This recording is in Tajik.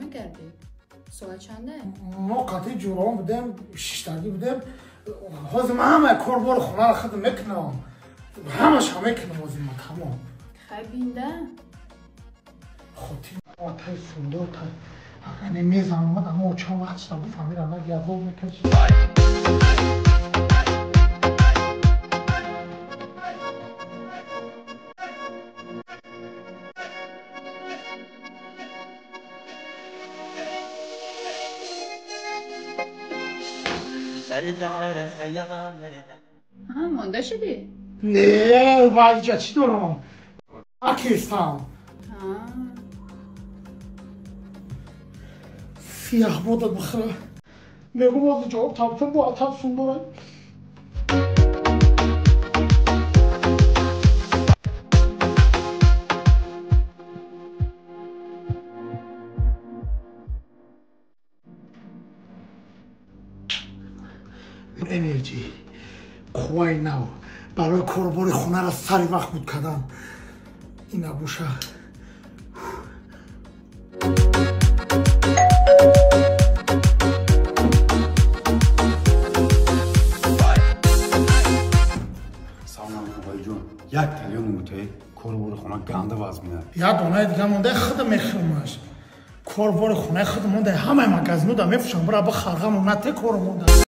мекардӣ? Соат чанда? Мо қатъи ҷурон будем, шиштагӣ будем. Ҳозир ман ҳамаи корбори хонаро худам мекунам. Ҳамаша мекунам ҳозир ман тамом. Хай бинда. Хотир тай сундо тай. Агар мезанам омад, аммо чанд вақт шуда буфаҳмира наги азоб мекашид. Монда шудӣ? Не, вайҷа чӣ дорам? Акестам. Сиях бодат бихӯра. Мегум ҳозир ҷавоб табтам бо атаб сундорам. Энерҷи, қувваи нав барои корбори хонаро сари вақт буд кардан. Ина боша. Салом алейкум, байҷон. Як тальён мутаи корбори хона ганда вазм меяд. Як донаи дига монда худам мехӯрмаш. Корбори хонаи худам монда ҳамаи магазинуда мефурӯшам, бира бихар, ғамам нате кор монда.